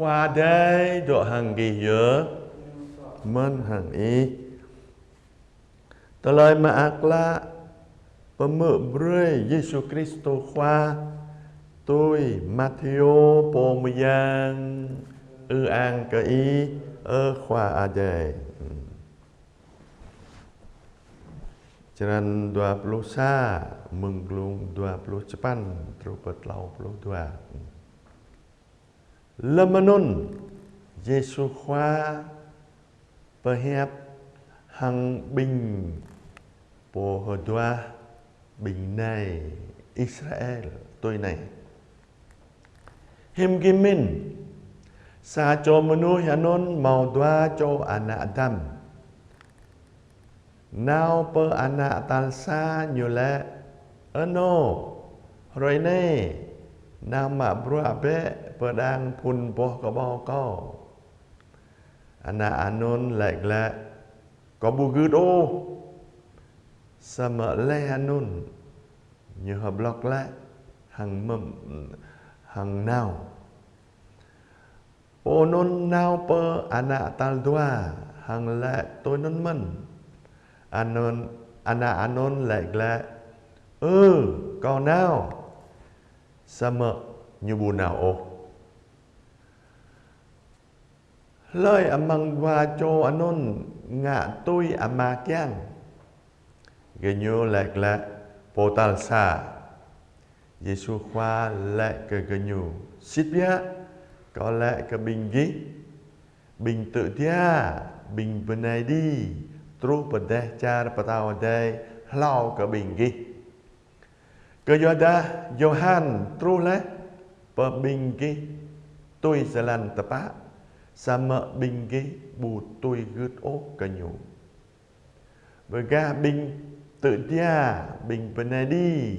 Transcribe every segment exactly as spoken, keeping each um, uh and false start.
Khua Adai dŏ hăng gih yơh. Mơ̆n hăng ih. Tơlơi Mơak Klă pơhmư̆ brơi Yêsu Kristô Khua tui Matthêô pô mơyang. Ư-ang kơ Ih, ơ Khua Adai. Črăn dua pluh sa, mơ̆ng glông dua pluh čơpăn truh pơ klâo pluh dua. Lơm anŭn, Yêsu Khua pơhiăp hăng ƀing pô hơduah ƀing nai Israel tui anai: Hiư̆m gih mĭn, sa čô mơnuih anŭn hmâo dua čô ană dăm. Nao pơ ană tal sa, ñu laĭ: Ơ nô, hrơi anai, nao mă bruă bĕ pơ đang phŭn boh kơƀâo kâo. Ană anŭn laĭ glaĭ: Kâo ƀu gưt ôh. Samơ̆ laih anŭn, ñu hơblŏk glaĭ hăng mơ̆-, hăng nao. Pô anŭn nao pơ ană tal dua hăng laĭ tui anŭn mơ̆n. Anŭn, ană anŭn laĭ glaĭ: Ơ, kâo nao. Samơ̆ ñu ƀu nao ôh. Hlơi amăng dua čô anŭn ngă tui ama kiăng? Gơñu laĭ glaĭ: Pô tal sa. Yêsu Khua laĭ kơ gơñu: Sĭt biă, kâo laĭ kơ ƀing gih, ƀing tŭ jia, ƀing bơnai đĭ, truh pơ dêh čar Pơtao Adai hlâo kơ ƀing gih. Kơyuadah Yôhan truh laih pơ ƀing gih tui jơlan tơpă, samơ̆ ƀing gih ƀu tui gưt ôh kơ ñu. Bơ gah ƀing tŭ jia, ƀing bơnai đĭ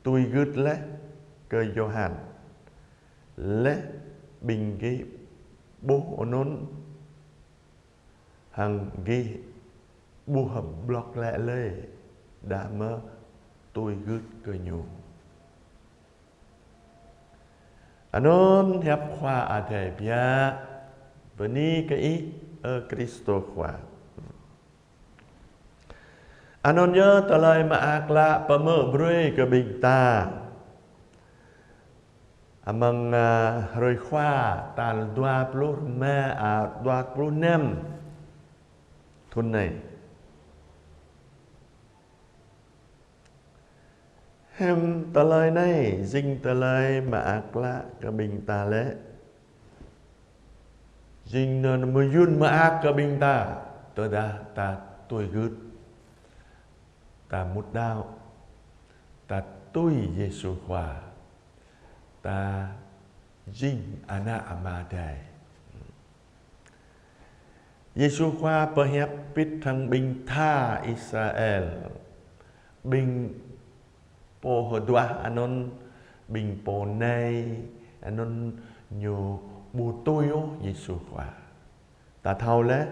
tui gưt laih kơ Yôhan, laih ƀing gih ƀuh anŭn hăng gih ƀu hơblŏk glaĭ lơi, đah mơ̆ tui gưt kơ ñu. Anŭn hiăp Khua Adai biă. Bơni kơ Ih, ơ Kristô Khua. Anŭn yơh Tơlơi Mơak Klă pơhmư̆ brơi kơ ƀing ta amăng, a, hrơi Khua tal dua pluh rơma, a, dua pluh năm thŭn anai. Hiư̆m tơlơi anai jing Tơlơi Mơak Klă kơ ƀing ta lĕ? Jing anŭn mơyŭn mơak kơ ƀing ta, tơdah ta tui gưt, ta mŭt đaŏ, ta tui Yêsu Khua, ta jing ană Ama Adai. Yêsu Khua pơhiăp pit hăng ƀing tha Israel, ƀing pô hơduah anŭn, ƀing pô nai anŭn ñu ƀu tui ôh Yêsu Khua. Ta thâo laih,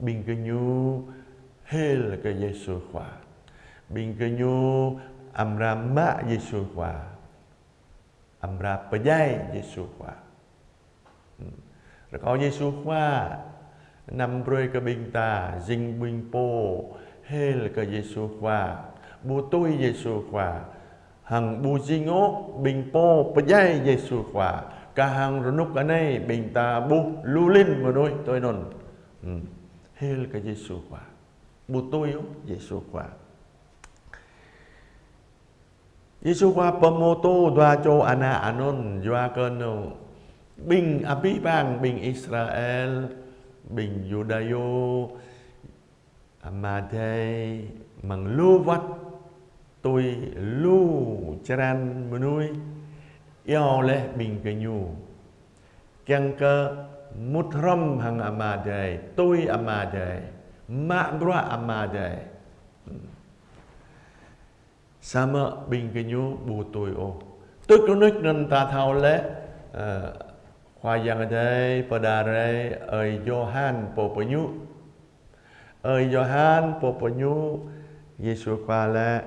ƀing gơñu hil kơ Yêsu Khua. Ƀing gơñu amra mă Yêsu Khua, amra pơdjai Yêsu Khua. Rơkâo Yêsu Khua năm brơi kơ ƀing ta, jing ƀing pô hil kơ Yêsu Khua, ƀu tui Yêsu Khua, hăng ƀu jing ôh ƀing pô pơdjai Yêsu Khua. Kah hăng rơnŭk anai ƀing ta ƀuh lu lin mơnuih tui anŭn. Hil kơ Yêsu Khua, ƀu tui ôh Yêsu Khua. Yêsu Khua pơhmutu dua čô ană anŭn yua kơ ñu ƀing abih bang ƀing Israel, ƀing Yuđa yơh, Ama Adai amăng lu wơ̆t tui lu črăn mơnuih iâu laih ƀing gơñu kiăng kơ mŭt hrŏm hăng Ama Adai, tui Ama Adai, mă bruă Ama Adai. Samơ̆ ƀing gơñu ƀu tui ôh. Tui kơnŭk anŭn ta thâo laih, ơ, Khua Yang Adai pơđar rai ơi Yôhan pô pơñu. Ơi Yôhan pô pơñu, Yêsu Khua laĭ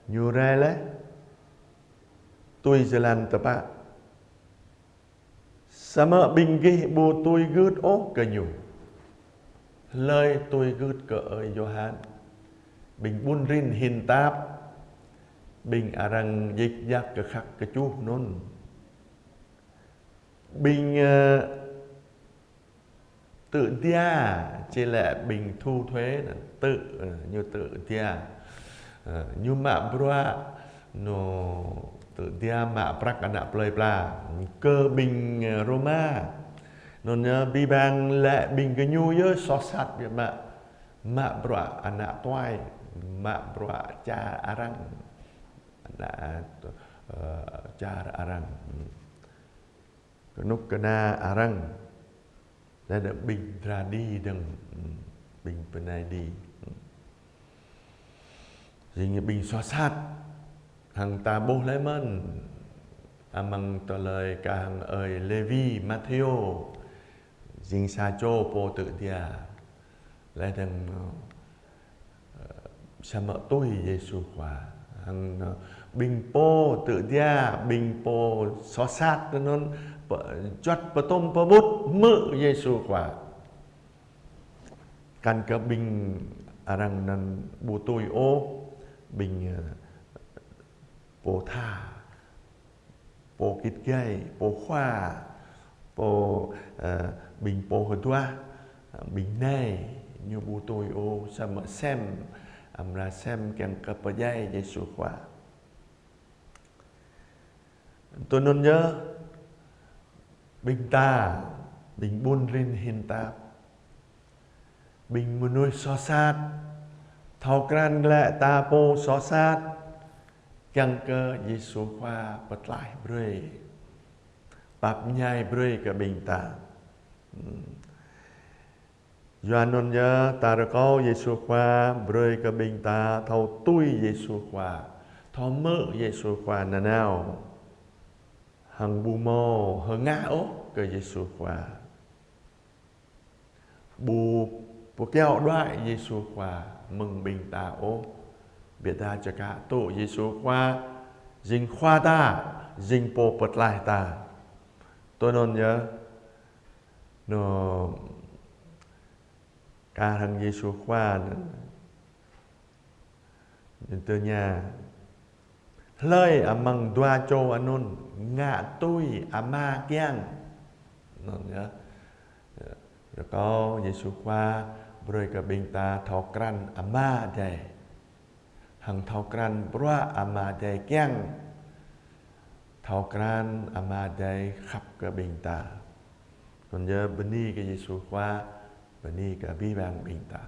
ñu rai laih tui jơlan tơpă. Samơ̆ ƀing gih ƀu tui gưt ôh kơ ñu. Hlơi tui gưt kơ ơi Yôhan? Ƀing ƀun rin hin tap, ƀing arăng djik djak kơ khăk kơ čuh anŭn. Ƀing, ơ, tŭ dia, či lĕ ƀing thu thuế anŭn, tŭ, ơ, ñu tŭ dia. Ơ, ñu mă bruă, ñu tŭ dia mă prăk ană plơi pla. Kơ ƀing, ơ, Rôma. Anŭn yơh abih bang lĕ ƀing gơñu yơh soh sat biă mă. Mă bruă ană tuai, mă bruă čar arăng. Ană, ơ, čar arăng. Kơnuk kơna arăng. Laih dơ̆ng ƀing dra đĭ dơ̆ng, hm, ƀing bơnai đĭ. Jing ƀing soh sat, hăng ta ƀuh laih mơ̆n, amăng tơlơi kah hăng ơi Lêwi, Matthêô, jing sa čô pô tŭ dia. Laih dơ̆ng, ơ, samơ̆ tui Yêsu Khua. Hăng, ơ, ƀing pô tŭ dia, ƀing pô soh sat anŭn, pơ-, juăt pơtŭm pơƀut hmư̆ Yêsu Khua. Kăn kơ ƀing arăng anŭn ƀu tui ôh, ƀing, ơ, pô tha, pô git gai, pô khua, pô, ơ, ƀing pô hơduah, ƀing nai, ñu ƀu tui ôh, samơ̆ sem, amra sem kiăng kơ pơdjai Yêsu Khua. Tui anŭn yơh, ƀing ta, ƀing ƀun rin hin tap, ƀing mơnuih soh sat, thâo krăn glaĭ ta pô soh sat, kiăng kơ Yêsu Khua pơtlaih brơi, pap mơñai brơi kơ ƀing ta. Hm. Yua anŭn yơh ta rơkâo Yêsu Khua brơi kơ ƀing ta thâo tui Yêsu Khua, thâo hmư̆ Yêsu Khua nanao. Hăng ƀu hmâo hơngah ôh kơ Yêsu Khua. Ƀu pơkiaŏ đuaĭ Yêsu Khua mơ̆ng ƀing ta ôh. Biă dah čơkă tŭ Yêsu Khua, jing Khua ta, jing Pô pơtlaih ta. Tui anŭn yơh, ñu kah hăng Yêsu Khua anŭn. Ñu tơña: Hlơi amăng dua čô anŭn ngă tui ama kiăng? Anŭn yơh. Rơkâo Yêsu Khua brơi kơ ƀing ta thâo krăn Ama Adai. Hăng thâo krăn bruă Ama Adai kiăng. Thâo krăn Ama Adai khăp kơ ƀing ta. Anŭn yơh bơni kơ Yêsu Khua, bơni kơ abih bang ƀing ta.